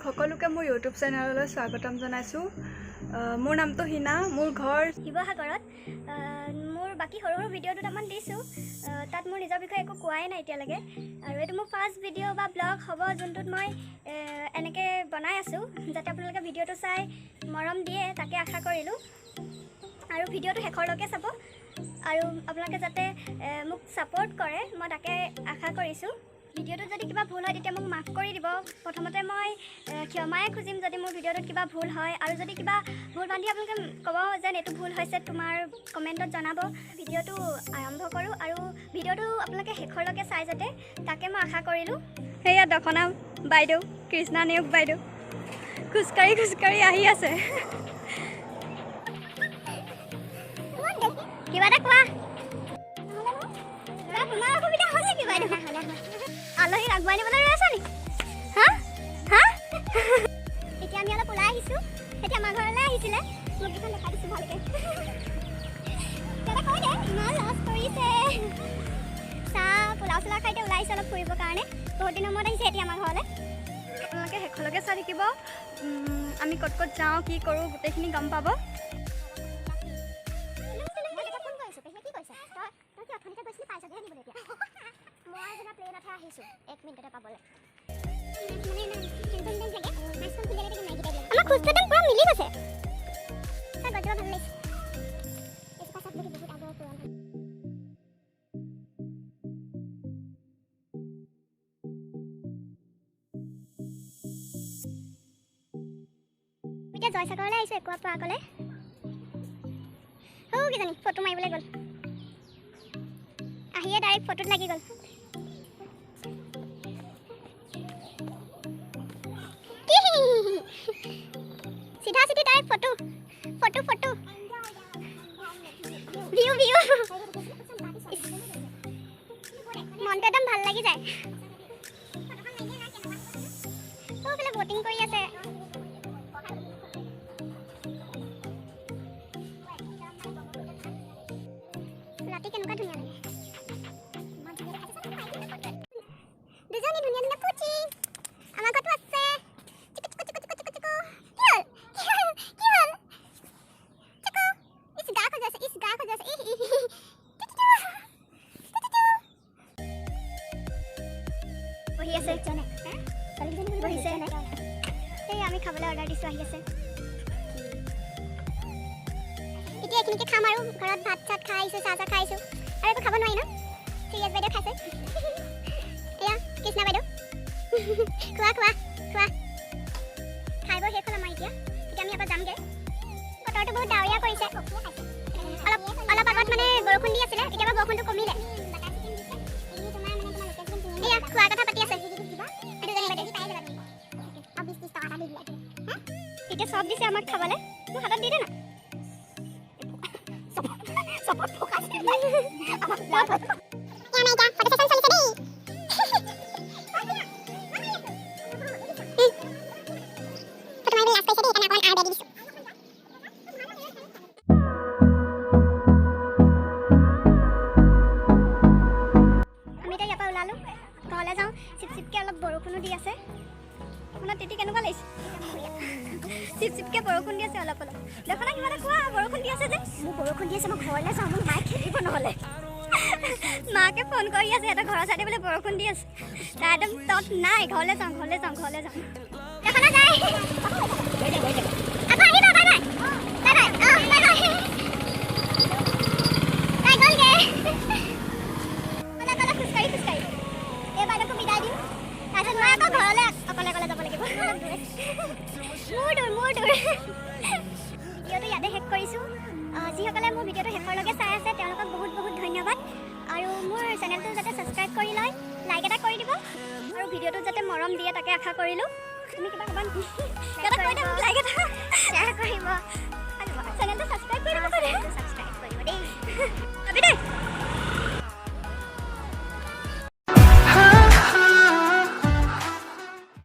আপোনালোক সকলোকে মোৰ ইউটিউব চেনেললৈ স্বাগতম জনাইছোঁ। মোৰ নামটো হিনা, মোৰ ঘৰ শিৱসাগৰত। মোৰ বাকী সৰু সৰু ভিডিঅ' দুটামান দিছোঁ, তাত মোৰ নিজৰ বিষয়ে একো কোৱাই নাই এতিয়ালৈকে। আৰু এইটো মোৰ ফাৰ্ষ্ট ভিডিঅ' বা ব্লগ হ'ব যোনটোত মই এনেকৈ বনাই আছোঁ, যাতে আপোনালোকে ভিডিঅ'টো চাই মৰম দিয়ে তাকে আশা কৰিলোঁ। আৰু ভিডিঅ'টো শেষৰলৈকে চাব আৰু আপোনালোকে যাতে মোক ছাপোৰ্ট কৰে মই তাকে আশা কৰিছোঁ। ভিডিঅ'টোত যদি কিবা ভুল হয় তেতিয়া মোক মাফ কৰি দিব। প্ৰথমতে মই ক্ষমাই খুজিম যদি মোৰ ভিডিঅ'টোত কিবা ভুল হয়, আৰু যদি কিবা ভুল বান্ধি আপোনালোকে ক'ব যেন এইটো ভুল হৈছে তোমাৰ কমেণ্টত জনাব। ভিডিঅ'টো আৰম্ভ কৰোঁ আৰু ভিডিঅ'টো আপোনালোকে শেষৰলৈকে চাই যাতে তাকে মই আশা কৰিলোঁ। সেয়া দখনা বাইদেউ, কৃষ্ণা নেওগ বাইদেউ খোজকাঢ়ি খোজকাঢ়ি আহি আছে। কিবা এটা কোৱা, তোমাৰ অসুবিধা হ'ল নেকি বাইদেউ? আলহীক আগুৱাই নিবলৈ ৰৈ আছা নেকি? হা হা, এতিয়া আমি অলপ ওলাই আহিছোঁ। এতিয়া আমাৰ ঘৰলৈ আহিছিলে, মোক কেইখন দেখাই দিছোঁ ভালকৈ। দাদা কৈ দে, ইমান লাজ কৰিছে। চাহ পোলাও চোলাও খাই এতিয়া ওলাই আহিছোঁ অলপ ফুৰিবৰ কাৰণে। বহুত দিনৰ মূৰত আহিছে এতিয়া আমাৰ ঘৰলৈ। আপোনালোকে শেষলৈকে চাই থাকিব, আমি ক'ত ক'ত যাওঁ কি কৰোঁ গোটেইখিনি গম পাব। আমাৰ খোজটো একদম পুৰা মিলি গৈছে। এতিয়া জয়সাগৰলৈ আহিছোঁ, একোৱা পৰা আগলৈ। সৌ কিজানি ফটো মাৰিবলৈ গ'ল, আহিয়ে ডাইৰেক্ট ফটোত লাগি গ'ল। চিধা চিধি direct photo photo photo view view. মনটো একদম ভাল লাগি যায়। সৌফালে বটিং কৰি আছে। ৰাতি কেনেকুৱা ধুনীয়া লাগে। দুজনী ধুনীয়া ধুনীয়া পুচি আমাৰ ঘৰতো আছে। বহি আছে, বহিছে। এই আমি খাবলৈ অৰ্ডাৰ দিছোঁ, আহি আছে। এতিয়া এইখিনিকে খাম আৰু ঘৰত ভাত চাত খাই আহিছোঁ, চাহ চাহ খাই আহিছোঁ, আৰু একো খাব নোৱাৰি ন। চিৰিয়াছ বাইদেউ খাইছে, এয়া কৃষ্ণা বাইদেউ। খোৱা খোৱা খোৱা, খাই বৈ শেষ হ'ল আমাৰ। এতিয়া এতিয়া আমি আকৌ যামগৈ। বতৰটো বহুত ডাৱৰীয়া কৰিছে। অলপ অলপ আগত মানে বৰষুণ দি আছিলে, এতিয়া বাৰু বৰষুণটো কমিলে। এয়া খোৱাৰ কথা পাতি আছে দুজনী বাইদেউ। এতিয়া চব দিছে আমাক খাবলৈ, মোক হাতত দি দে না। আমি এতিয়া ইয়াৰ পৰা ওলালোঁ, ঘৰলৈ যাওঁ। চিপ চিপকৈ অলপ বৰষুণো দি আছে। আপোনাৰ তিতি কেনেকুৱা লাগিছে? চিপ চিপকৈ বৰষুণ দি আছে অলপ অলপ। দেখনা কিবা এটা কোৱা, বৰষুণ দি আছে যে। মোৰ বৰষুণ দি আছে, মই ঘৰলৈ যাওঁ, মোৰ মায়ে খেলিব নহ'লে। মাকে ফোন কৰি আছে, সিহঁতৰ ঘৰৰ চাইডে বোলে বৰষুণ দি আছে। তাই একদম তত নাই, ঘৰলৈ যাওঁ ঘৰলৈ যাওঁ ঘৰলৈ যাওঁ। দেখনা যায়। আকৌ আহিবা, বাই বাই বাই বাই। অঁ বাই বাই। তাই গ'লগৈ। অলপ অলপ খোজকাঢ়ি খোজকাঢ়ি এই বাইদেউকো বিদায় দিম, তাৰপিছত মই আকৌ ঘৰলৈ অকলে অকলে যাব লাগিব। মোৰ দূৰ মোৰ দূৰ। ভিডিঅ'টো ইয়াতে শেষ কৰিছোঁ। যিসকলে মোৰ ভিডিঅ'টো শেষৰলৈকে চাই আছে তেওঁলোকক বহুত বহুত ধন্যবাদ। আৰু মোৰ চেনেলটো যাতে ছাবস্ক্ৰাইব কৰি লয়, লাইক এটা কৰি দিব, আৰু ভিডিঅ'টোত যাতে মৰম দিয়ে তাকে আশা কৰিলোঁ। তুমি কিবা ক'বা নেকি? কিবা এটা কৈ দে মোক, লাইক এটা।